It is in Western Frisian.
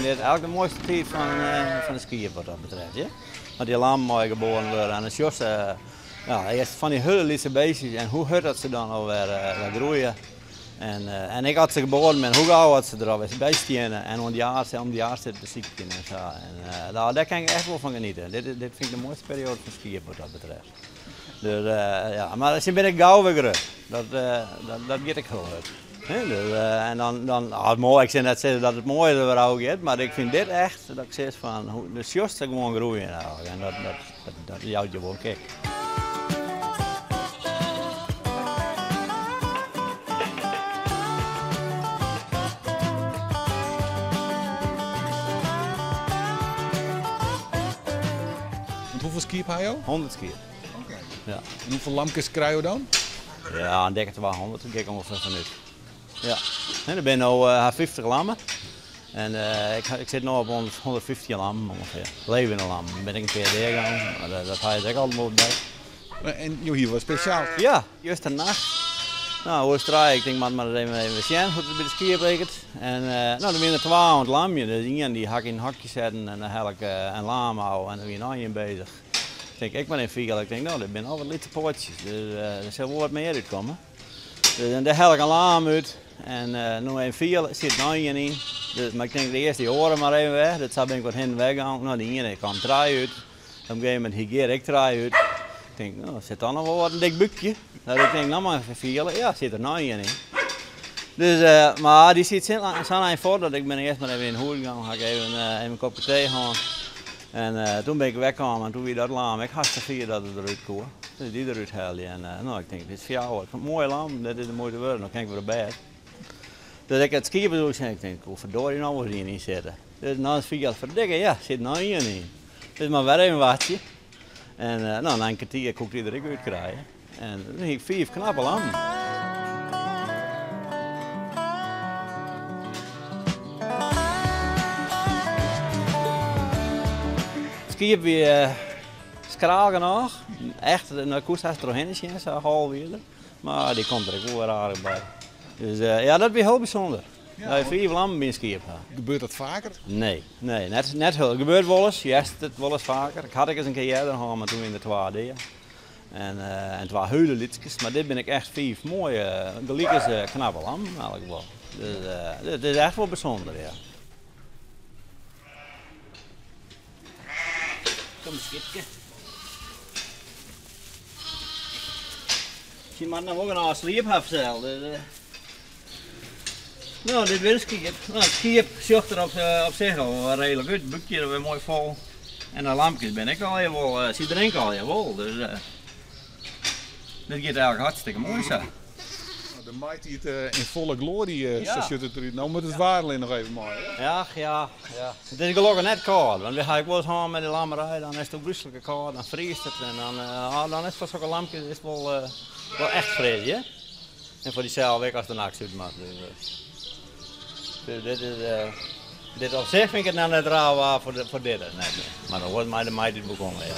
dit eigentlik de moaiste tiid fan de skiep wat dat betreft. Ja. Want dy lammen meie geboren wurde en dan sjochst se ja, earst fan dy hiele lytse beestjes en hoe hurd dat se dan alwer wer groeie. En, en ek as se geboren binne, hoe gau dat se der alwer by steane en oan it jaar, om it jaar sitte te sykjen en sa. En, nou, dêr kin ik echt wol fan geniete. Dit, dit fyn ik de moaiste perioade fan skiep wat dat betreft. Dus, ja, mar se binne gau wer grut. Dat, dat, dat giet ek hiel hurd. Dus, en dan, dan ah, moai, ik sil net sizze dat it moaier der wer ôf giet, mar ik fyn dit echt, dat ik sis fan, do sjochst se gewoan groeien eigentlik. En dat, dat, dat, dat jout je wol in kick. Want hoefolle skiep ha jo? 100 skiep. Oké. Ja. En hoefolle lamkes krije jo dan? Ja, in dikke 200, dêr gean ik ûngefear fanút. Ja. En der binne no uh, 50 lammen. En uh, ik, ik sit no op 115 lammen ûngefear. Levende lammen. Bin ik in pear deagongen, mar dat, dat ha je ek altyd wol by. En jo hiene wat spesjaals? Ja, justernacht. No, oer trije, ik tink, moat mar even, even sjen hoe't it by de skiep liket. En uh, no, der wiene der twa oan it lamjen. Dus ien dy ha ik yn in hokje setten en dan helle ik uh, in laam ôf en der wie noch ien bezich. Ik tink, ik mar even fiele. Ik tink, no, dit binne al wat lytse poatsjes, dus uh, der sil wol wat mear útkomme. Dus, en dêr helle ik in laam út en uh, no even fiele, sit noch ien yn. Dus, mar ik tink, earst dy oare mar even weg. Dus sa bin ik wat hinne en wer gong. No, dy iene kaam trije út. Op in gegeven momint hie Geer ek trije út. Ik tink, no, sit dan noch wol wat in dik búkje. Dat ik tink, no mar even fiele. Ja, sit der noch ien yn. Dus, uh, mar dy siet sa'n ein foar dat ik bin earst mar even yn hûs gong, ha ik even, uh, even in kopke tee hân. En uh, toen bin ik wegkaam en toen wie dat laam ek hartstikke fier dat it derút koe. Dus dy derút helje en uh, no, ik tink, dit is fjouwer. Moai lam, dit is de muoite wurdich, dan kin ik wer op bêd. Dus ik it skieppehûs en ik tink, koe ferdorie noch wol ien yn sitte. Dus no is fier ferdikke, ja, sit noch ien yn. Dus mar wer even wachtsje. En uh, no, nei in kertier koe ik dy der ek út krije. En toen hie ik fiif knappe lammen. It skiep wie uh, skraal genôch. Echt, no koest hast trochhinne sjen, sa hol wie er. Mar dy komt der ek wol wer aardich by. Dus uh, ja, dat wie hiel bysûnder. Ja, dat je fiif lammen by in skiep ha. Gebeurt dat faker? Nee, nee, net, net hiel. It gebeurt wolris, hearst it wolris faker. Ik had ek ris in kear earder hân, mar toen wiene der twa dea. En, uh, en twa hiele lytskes. Mar dit binne ek echt fiif moaie, gelikense knappe lammen yn elk gefal. Dus uh, dit is echt wol bysûnder, ja. Kom, skiepke. Sy moat noch wol genôch sliep ha fansels. Dus, uh. No, dit wurdt skiep. No, it skiep sjocht der op, op sich al reedlik út. It búkje is wer moai fol. En de lamkes binne ek allegear wol, uh, sy drinke allegear wol. Dus uh, dit giet eigentlik hartstikke moai sa. De maitiid yn folle glory, ja. sa sjocht it derút. No moat it waar allinnich noch even mei. Hè? Ja, ja, ja. It is gelokkich net kâld, want wy ha ek wolris hân mei de lammerij, dan is it ôfgryslike kâld, dan friest it en dan, uh, dan is it foar sokke lamkes is it wol, uh, wol echt fris, ja. En foar dysels ek as de nachts út moat. Dus, dus dit is, uh, dit op sich fyn ik it noch net raar waar foar, foar dit net. Mar dan wurdt mei de maitiid begonnen, ja.